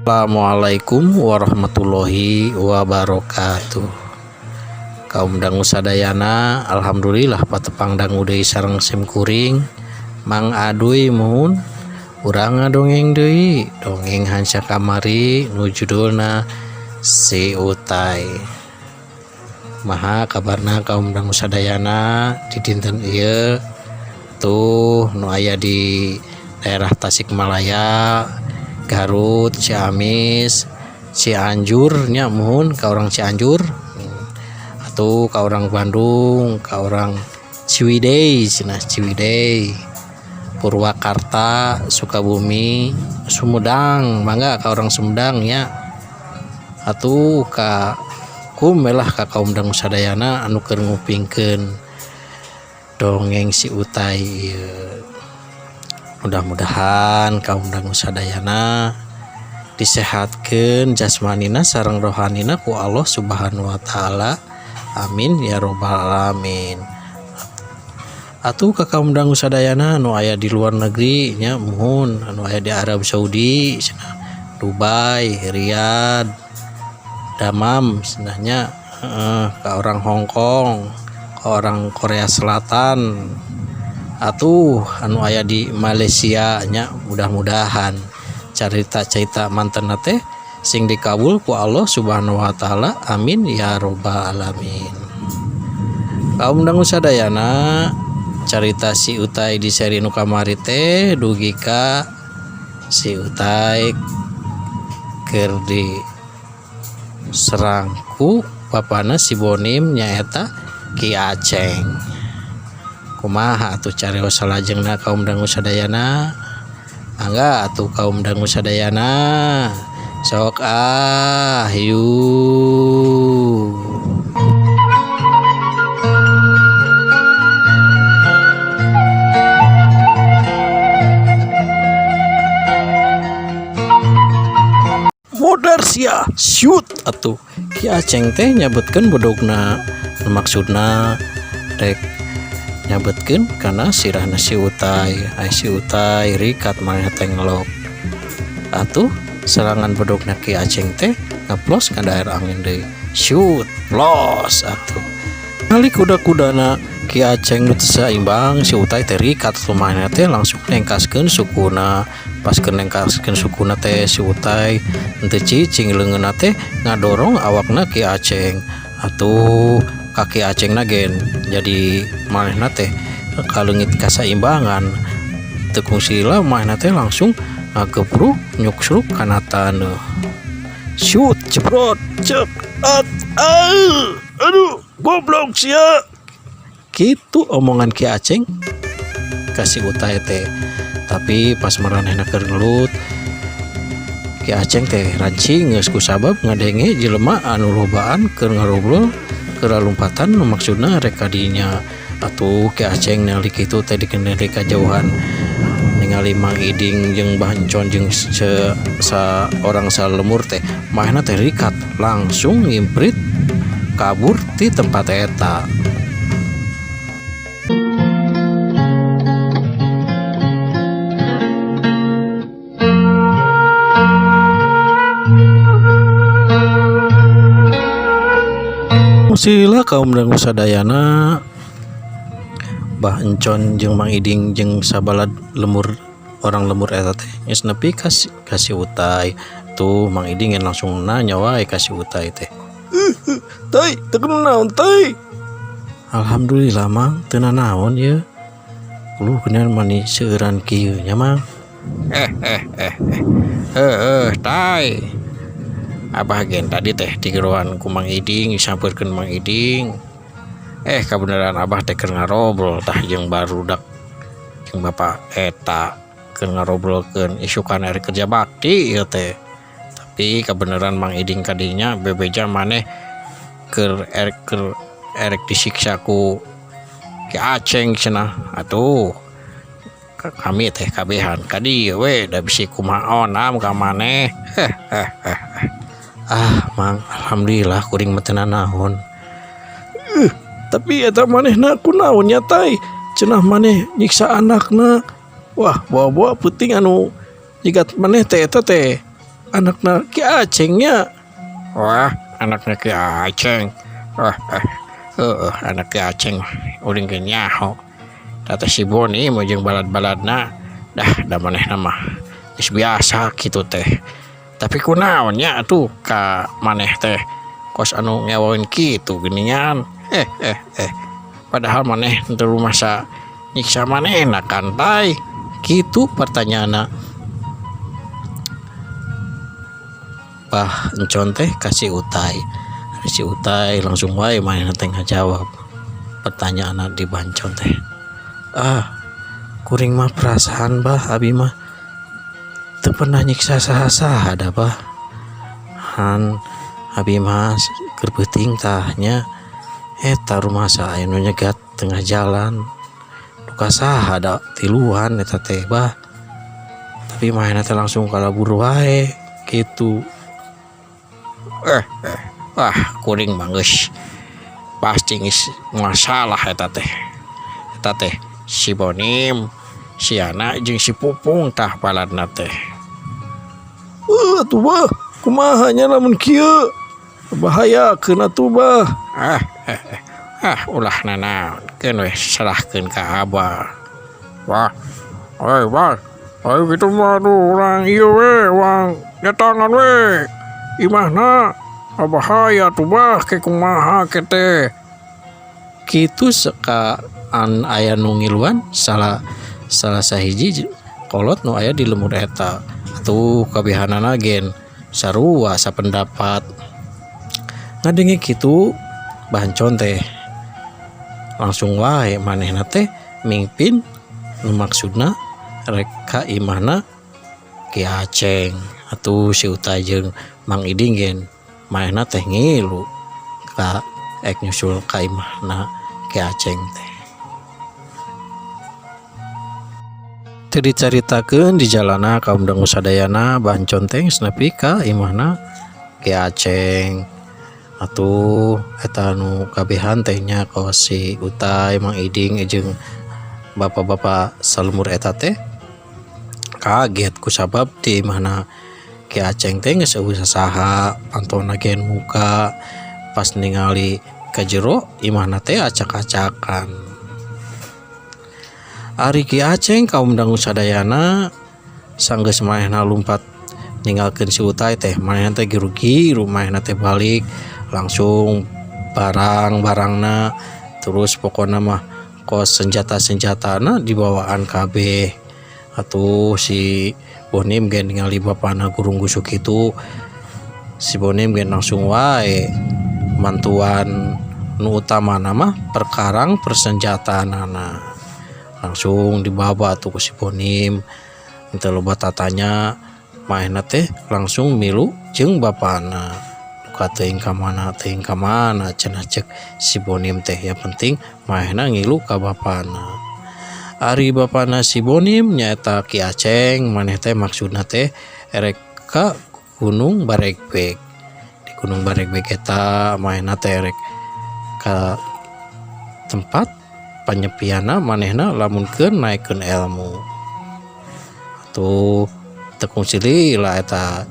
Assalamualaikum warahmatullahi wabarakatuh. Kaum dangu sadayana, alhamdulillah patepang dangu deui sareng sim kuring Mang Aduy. Muhun urang ngadongeng deui, dongeng hanca kamari nu judulna Si Utai. Maha kabarna kaum dangu sadayana di dinten ieu? Tuh, nu aya di daerah Tasikmalaya, Garut, Ciamis, Cianjur nya, muhun ka orang Cianjur atau ka orang Bandung, ka orang Ciwidey cenah, Ciwidey, Purwakarta, Sukabumi, Sumedang, mangga ka orang Sumedang nya, atuh ka kumelah ka kaum dangu sadayana anu keur ngupingkeun dongeng Si Utai ieu. Mudah-mudahan kaum dangu sadayana disehatkeun jasmanina sareng rohanina ku Allah Subhanahu wa taala, amin ya robbal alamin. Atuh ka kaum dangu sadayana nu aya di luar negeri nya, muhun anu aya di Arab Saudi cenah, Dubai, Riyadh, Damam cenah nya, heeh, ka orang Hong Kong, ka orang Korea Selatan, atuh anu aya di Malaysia nya, mudah-mudahan carita-carita mantenna teh sing dikabul ku Allah Subhanahu wa taala, amin ya robbal alamin. Kaum dangu sadayana, carita Si Utai di seri nu kamari teh dugi ka si Utai keur diserang ku bapana si Bonim, nyaeta Ki Aceng. Kumaha atuh carios salajengna, kaum dangu sadayana? Mangga atuh kaum dangu sadayana, sok ah, yuk. Modar sia, shoot atuh. Ki Aceng teh nyabetkeun bedogna, maksudna rek nyabetkeun kana sirahna si Utai. Ai si Utai rikat, manehna teh ngelok. Atuh serangan bedogna Ki Aceng teh ngeplos ka daerah angin deui. Shoot, plos atuh. Kali kuda-kudana Ki Aceng nu teu saimbang, si Utai teh rikat atuh, manehna teh langsung nengkaskeun sukuna. Pas keur nengkaskeun sukuna teh, si Utai henteu cicing, leungeunna teh ngadorong awakna Ki Aceng. Atuh ka Ki Acengna gen jadi manehna teh kaleungit kasaimbangan. Teu kungsi lila manehna teh langsung ngagebrug nyuksruk kana taneuh. Shoot, jebrot, cek, at, ah, aduh, goblok sia. Kitu omongan Ki Aceng ka si Utai teh. Tapi pas maranehna keur ngelut, Ki Aceng teh rancing geus kusabab ngadenge jelema anu lobaan keur ngarobrol, keur lalumpatan, nu maksudna rek ka dinya. Atuh Ki Aceng ningali kitu teh dikendali kajauhan, ningali Mang Iding jeung Bah Encon jeung se sa orang salemur teh, manehna teh rikat langsung ngimprit kabur ti tempat eta. Sila kaum dangu sadayana, Bah Encon jeung Mang Iding jeung sabalad lemur orang lemur eta teh geus nepi ka si Utai. Tuh Mang Iding langsung nanya wae ka si Utai teh. "Tai, teu naon, Tai?" "Alhamdulillah, Mang, teu nanaon ieu. Lu kunaon mani seueuran kieu nya, Mang?" Eh eh eh eh. Heueuh, Tai. Abah gen tadi teh digeroan ku Mang Iding, disampeurkeun Mang Iding. Eh, kabeneran Abah teh keur ngarobrol tah jeung barudak jeung bapak eta, keur ngarobrolkeun isukan erek kerja bakti ieu teh. Tapi kabeneran Mang Iding kadinya bebeja maneh keur erek disiksa ku Ki Aceng cenah. Atuh kami teh kabehan ka dieu we, da bisi kumaha onam ka maneh. Heh heh heh. "Ah, Mang, alhamdulillah kuring mah teu nanaon." "Tapi eta manehna kunaon nya, Tai? Cenah maneh nyiksa anakna. Wah, bawa-bawa peuting anu nyigat maneh teh eta teh." Anakna Ki Aceng nya. Wah, anakna Ki Aceng. Wah, eh, heueuh anak Ki Aceng uring ge nyaho. Da teh si Boni mah jeung balad-baladna dah da manehna mah geus biasa kitu teh. Tapi kunaon nya atuh ka maneh teh kos anu ngewoin kitu geuningan. Eh eh eh padahal maneh teu rumasa nyiksa manehna kan tay. Kitu pertanyaanna Bah Encon teh ka si Utai. Ari si Utai langsung wae manehna teh ngajawab pertanyaanna di Bah Encon teh. Ah, kuring mah perasaan bah abi mah teu pernah nyiksa saha-saha da bah. Han abi mah keur peuting tah nya eta rumasa aya nu nyegat tengah jalan. Duka saha da tiluan eta teh bah. Tapi manehna teh langsung kalabur wae kitu. Eh eh wah kuring mah geus pasti geus masalah eta teh. Eta teh si Bonim, si Yana jeung si Pupung tah baladna teh. Atuh bah kumaha nya lamun kieu bahayakeun atuh bah. Ah eh eh ah ulah nanaon keun we serahkeun ka abah. Wah, oi bah, ayo kitu mah atuh urang ieu we urang datangan we imahna. Bahaya tuh bah ke kumaha ke teh. Kitu sakaan aya nu ngiluan salah salah sahiji kolot nu aya di lembur eta. Atuh kabehanana gen sarua sapendapat. Ngadenge kitu Bah Encon teh langsung wae manehna teh mingpin nu maksudna rek ka imahna Ki Aceng. Atuh si Utai jeung Mang Iding gen manehna teh ngilu ka ek nyusul ka imahna Ki Aceng teh. Teu dicaritakeun di jalana kaum dangu sadayana Bah Encon teh geus nepi ka imahna Ki Aceng. Atuh eta nu kabehan teh nya kawas si Utai, Mang Iding jeung bapak-bapak salembur eta teh kaget kusabab di imahna Ki Aceng teh geus eueuh sasaha pantona gen muka pas ningali ka jero imahna teh acak-acakan. Ari Ki Aceng kaum dangu sadayana sanggeus manehna lumpat ninggalkeun si Utai teh manehna teh giru-giru manehna teh balik langsung barang-barangna terus pokona mah kos senjata-senjatana dibawaan kabeh. Atuh si Bonim ge ningali bapana gurung gusuk kitu si Bonim ge langsung wae mantuan nu utamana mah perkarang persenjataanana. Langsung dibawa tuh ku si Bonim teu loba tatanya manehna teh langsung milu jeung bapana. Duka teuing ka mana cenah ceuk si Bonim teh yang penting manehna ngilu ka bapana. Ari bapana si Bonim nyaeta Ki Aceng maneh teh maksudna teh erek ka Gunung Baregbeg. Di Gunung Baregbeg eta manehna teh erek ka tempat panyepianna manehna lamun keur naekkeun elmu. Atuh teu kungsi lila eta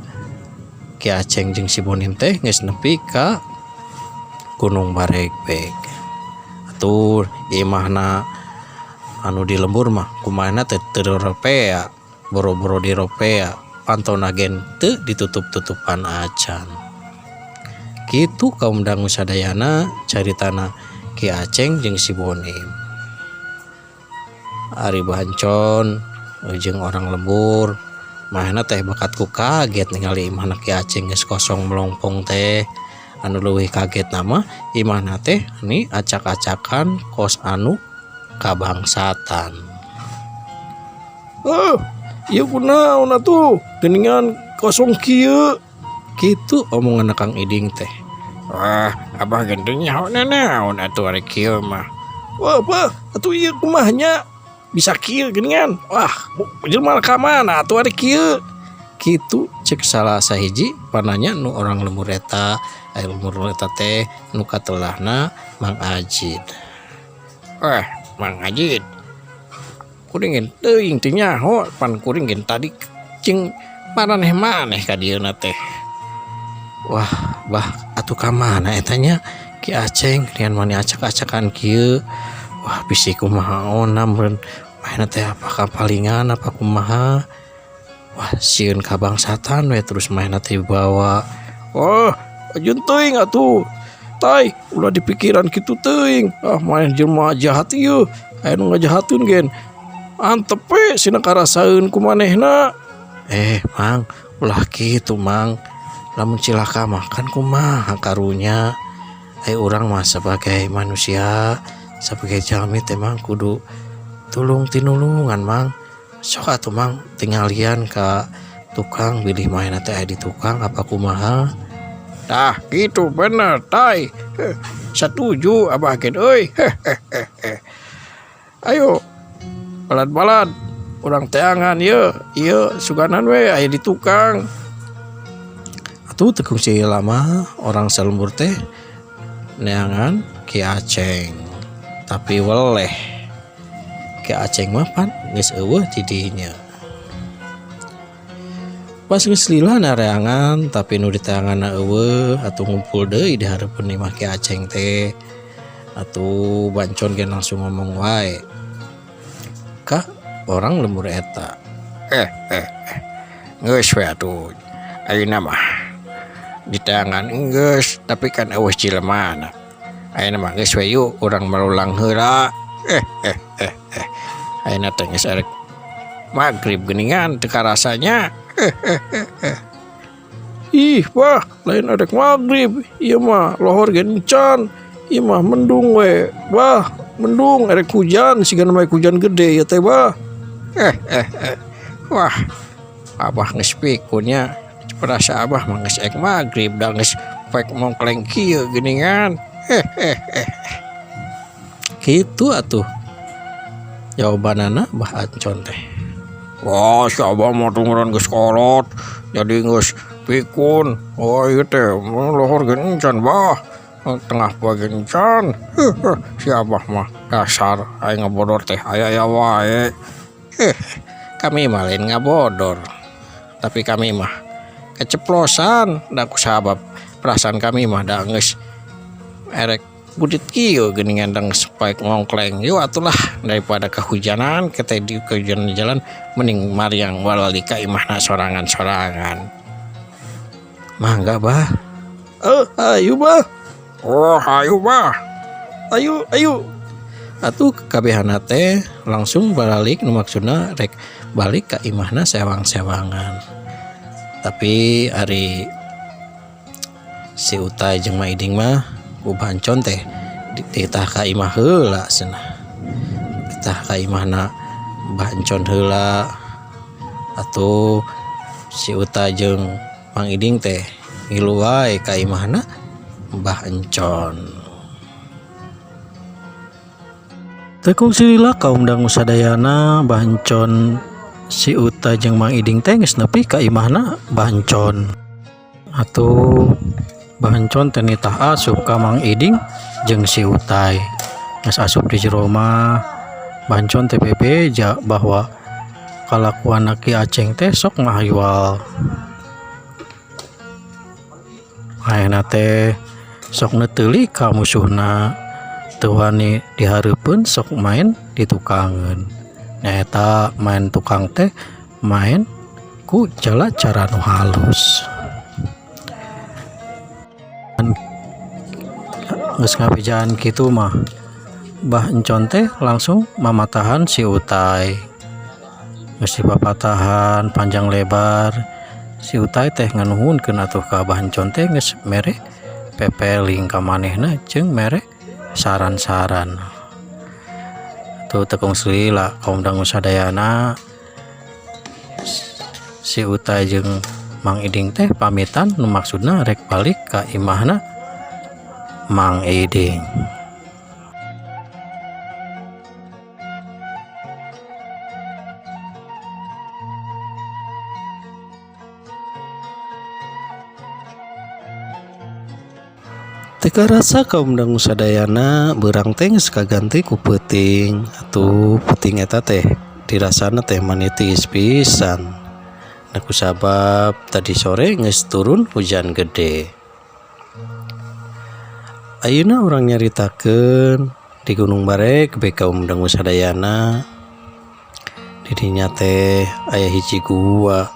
Ki Aceng jeung si Bonim teh geus nepi ka Gunung Baregbeg. Atuh imahna anu di lembur mah kumaha teh teu ropea, boro-boro diropea, pantona gen teu ditutup-tutupan acan. Kitu kaum dangu sadayana caritana Ki Aceng jeung si Bonim. Ari Bah Encon jeung orang lembur manehna teh bakat ku kaget ningali imahna Ki Aceng geus kosong melongpong teh. Anu leuwih kagetna mah imahna teh ni acak-acakan kos anu kabangsatan. Ieu kunaon atuh geuningan kosong kieu. Kitu omongan Kang Iding teh. Wah, abah ge teu nyaho nanaon atuh ari kieu mah. Wah, bah, atuh ieu kumaha nya bisa kieu geuningan. Wah, jelema ka mana atuh ari kieu. Kitu ceuk salah sahiji pananya nu orang lembur eta, ari lembur eta teh nu katelahna Mang Ajid. Wah, Mang Ajid. Kuring ge teuing teu nyaho pan kuring ge tadi jeung Maraneh maneh ka dieuna teh. Wah, bah atuh ka mana eta nya Ki Aceng rian mani acak-acakan kieu. Wah, bisi kumaha ona meureun manehna teh apa kapalingan apa kumaha. Wah, sieun kabangsatan we terus manehna teh dibawa. Wah, ajeun teuing atuh. Tai, ulah dipikiran kitu teuing. Ah, maneh jelema jahat ieu. Aya nu ngajahatkeun gen. Antep we sina karasaeun ku manehna. Eh, Mang, ulah kitu, Mang. Lamun cilaka mah kan kumaha karunya. Ai urang mah sebagai manusia, sebagai jalmi teh Mang kudu tulung tinulungan, Mang. Sok atuh Mang tinggalian ka tukang bilih manehna teh aya di tukang apa kumaha. Tah gitu bener Tai. Satuju abah gen euy. Ayo balad-balad urang teangan yeuh, ieu suganan we aya di tukang. Atuh teu kungsi lama orang salembur teh neangan Ki Aceng. Tapi weleh Ki Aceng mah pan geus eueuh di dinya. Pas geus lila nareangan tapi nu diteanganna eueuh atuh ngumpul deui di hareupeun imah Ki Aceng teh. Atuh Bancon ge langsung ngomong wae ka orang lembur eta. Eh eh eh geus we atuh ayeuna mah diteangan geus tapi kan eueuh jelemana. Ayeuna mah geus we yuk urang malulang heula. Eh eh eh eh ayeuna teh geus arek magrib geuningan teu karasanya. Eh eh eh eh. Ih, bah, lain arek magrib, ieu mah lohor ge encan. Ieu mah mendung we. Bah, mendung arek hujan sigana mah hujan gede ieu teh, bah. Eh eh eh. Wah, abah geus pikun nya. Perasa abah mah geus ek magrib da geus poek mongkleng kieu geuningan. Eh eh eh. Kitu atuh jawabanana Bah Ancon teh. Wah, si abah mah tungguran geus kolot, jadi geus pikun. Wah, ieu teh lohor ge encan, bah. Tengah poe ge encan. Si abah mah dasar aing ngabodor teh aya-aya wae. Kami mah lain ngabodor. Tapi kami mah keceplosan da ku sabab perasaan kami mah da geus erek budit kieu geuningan da geus poek ngongkleng. Yuk atulah daripada kehujanan kita di kehujanan di jalan mending mariang walali ka imahna sorangan-sorangan. Mangga bah. Ayo bah. Oh, ayo bah. Ayo, ayo. Atuh kabehana teh langsung balik nu maksudna rek balik ka imahna sewang-sewangan. Tapi ari si Utai jeung Ma Iding mah ku Bancon teh dititah ka imah heula cenah. Dititah ka imahna Bancon heula. Atuh si Utai jeung Mang Iding teh ngilu wae ka imahna Mbah Encon. Teu kungsi lila kaum dangu sadayana Mbah Encon si Uta jeung Mang Iding teh geus nepi ka imahna Mbah Encon. Atuh Mbah Encon teh nitah asup ka Mang Iding jeung si Utai. Geus asup di jero mah Mbah Encon teh bebeja bahwa kalakuan Ki Aceng teh sok ngahiwal. Ayeuna teh sok neuteuli ka musuhna teu wani dihareupeun sok main ditukangeun. Nyaeta main tukang teh main ku jala cara nu halus. Geus ngabejaan kitu mah Bah Encon teh langsung mamatahan si Utai. Geus dipapatahan panjang lebar si Utai teh nganuhunkeun atuh ka Bah Encon teh geus mere pepeling ka manehna jeung mere saran-saran. Tuh teu kungsi lila kaum dangu sadayana si Utai jeung Mang Iding teh pamitan nu maksudna rek balik ka imahna Mang Iding. Teu karasa kaum dangu sadayana beurang teh geus kaganti ku peuting. Atuh peuting eta teh dirasana teh manitis pisan. Nah, kusabab tadi sore geus turun hujan gede. Ayeuna urang nyaritakeun di Gunung Baregbeg kaum dangu sadayana. Di dinya teh aya hiji gua.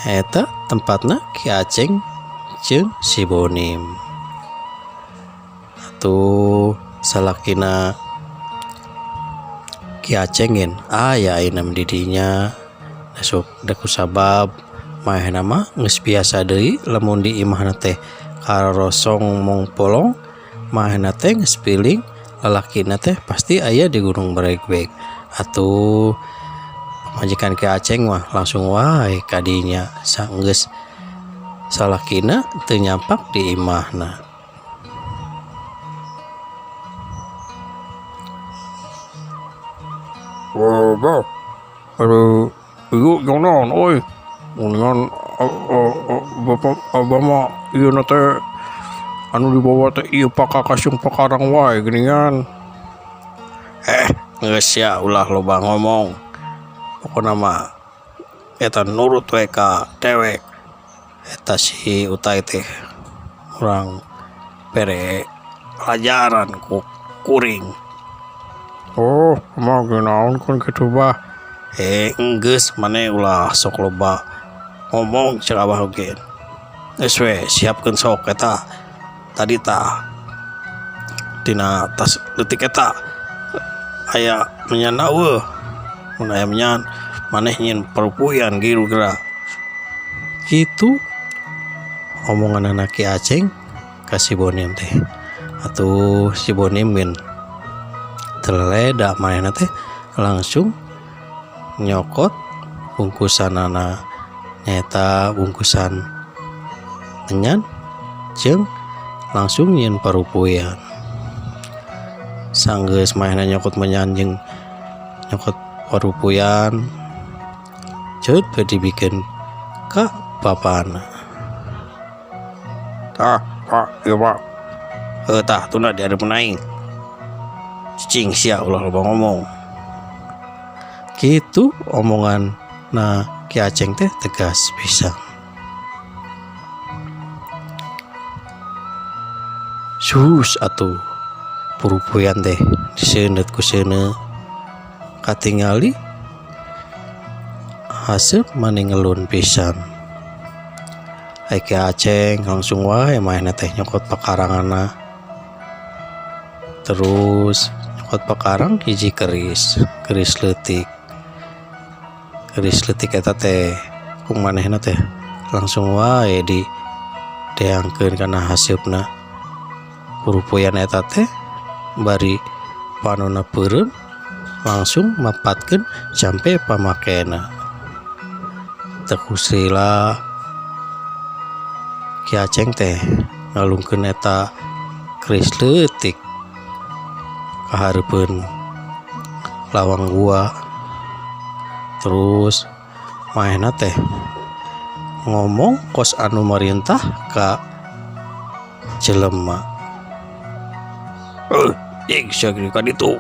Nyaeta tempatna Ki Aceng jeung si Bonim. Atuh salakina Ki Aceng gen aya ayeuna di dinya. Sok da kusabab manehna mah geus biasa deui lamun di imahna teh karosong mong polong, manehna teh geus piling lalakina teh pasti aya di Gunung Baregbeg. Atuh pamajikan Ki Aceng mah langsung wae ka dinya sanggeus salakina teu nyampak di imahna. Bah, aduh, ieu jeung naon euy? Mendingan bapak abah mah ieu na teh anu dibawa teh ieu pakakas jeung pakarang wae geuningan. Geus sia ulah loba ngomong. Pokona mah eta nurut we ka dewek. Eta si Utai teh urang bere pelajaran ku kuring. Oh, mah ge naon kan kitu bah. Enggeus maneh ulah sok loba ngomong cek abah oge. Geus we siapkeun sok eta tadi tah tina tas leutik eta aya menyan eueuh. Mun aya menyan maneh nyieun parupuyan giru geura. Kitu omonganana Ki Aceng ka si Bonim teh. Atuh si Bonim geun teu leleda manehna teh langsung nyokot bungkusanana, nyaeta bungkusan menyan jeung langsung nyieun parupuyan. Sanggeus manehna nyokot menyan jeung nyokot parupuyan, ceut we dibikeun ka bapana. Tah, Pak, ieu Pak. Heuh tah tunda di hareupeun aing. Cicing sia ulah loba ngomong. Kitu omongan na Ki Aceng teh tegas pisan. Sus atuh purupuyan teh diseuneut ku seuneu katingali haseup mani ngelun pisan. Ai Ki Aceng langsung wae manehna teh nyokot pakaranganna. Terus nyokot pakarang hiji keris, keris leutik. Keris leutik eta teh ku manehna teh langsung wae di deangkeun kana haseupna. Purupuyan eta teh bari panonna peureum langsung mapatkeun jampe pamakena. Teu kusila Ki Aceng teh ngalungkeun eta keris leutik ka hareupeun lawang gua. Terus manehna teh ngomong kos anu marintah ka jelema. Jig sia geuning ka ditu.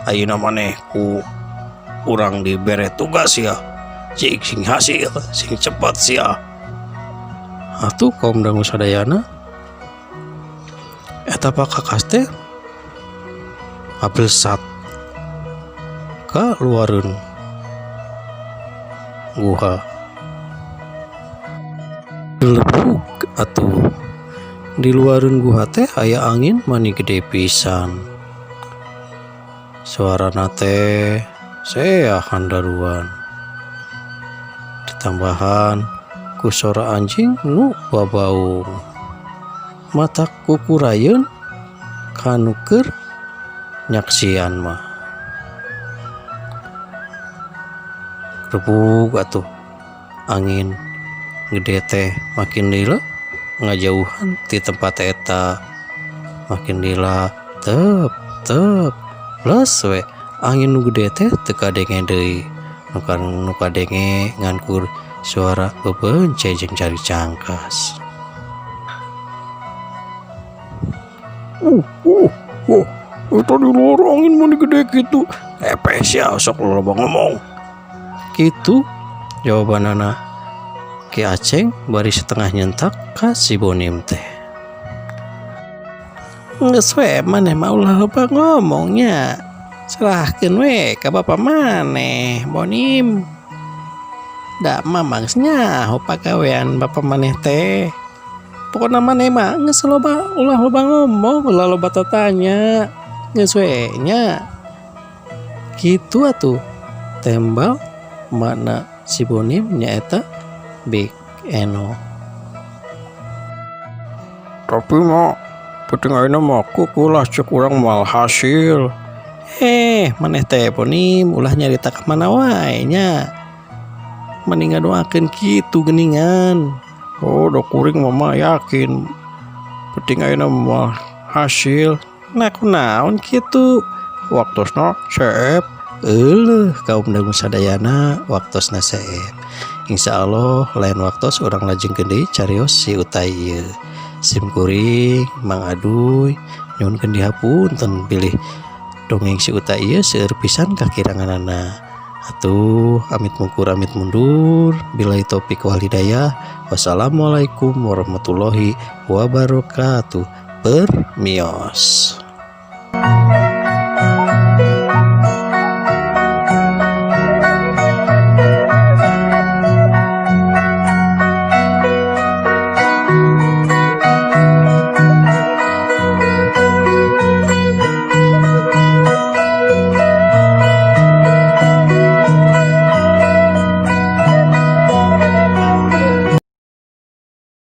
Ayeuna maneh ku urang dibere tugas sia. Jig sing hasil, sing cepat sia. Atuh kaum dangu sadayana eta pakakas teh ngabelesat ka luareun guha. Gelebug atuh di luareun guha teh aya angin mani gede pisan. Suarana teh seah handaruan. Ditambahan ku sora anjing nu babaung. Matak kukurayeun kanu keur nyaksian mah. Rebug atuh angin gede teh makin lila ngajauhan ti tempat eta. Makin lila tep tep plus we angin nu gede teh teu kadenge deui. Nu kadenge ngan kur suara bebence jeung cari cangkas. Eta di luar angin mani gede kitu. Epeh sia sok loba ngomong. Kitu Jawabanana Ki Aceng bari setengah nyentak ka si Bonim teh. Geus we maneh mah ulah loba ngomongnya. Serahkeun we ka bapa maneh, Bonim. Da mamang geus nyaho pagawean bapa maneh teh. Pokona maneh mah geus loba ulah loba ngomong, ulah loba tatanya. Geus we nya. Kitu atuh tembal makna si Bonim nyaeta Big Eno. Tapi mah penting ayeuna mah kukulah cek urang moal hasil. Eh, maneh teh Bonim ulah nyarita ka mana wae nya. Mending ngadoakeun kitu geuningan. Oh, da kuring mah yakin penting ayeuna moal hasil. Nah kunaon kitu? Waktosna seep. Euleuh kaum dangu sadayana waktosna seep. Insya Allah lain waktos urang lajengkeun deui carios si Utai ieu. Sim kuring Mang Aduy nyuhunkeun dihapunten bilih dongeng si Utai ieu seueur pisan kakiranganana. Atuh amit mungkur amit mundur billahi taufik wal hidayah. Wassalamualaikum warahmatullahi wabarakatuh. Permios.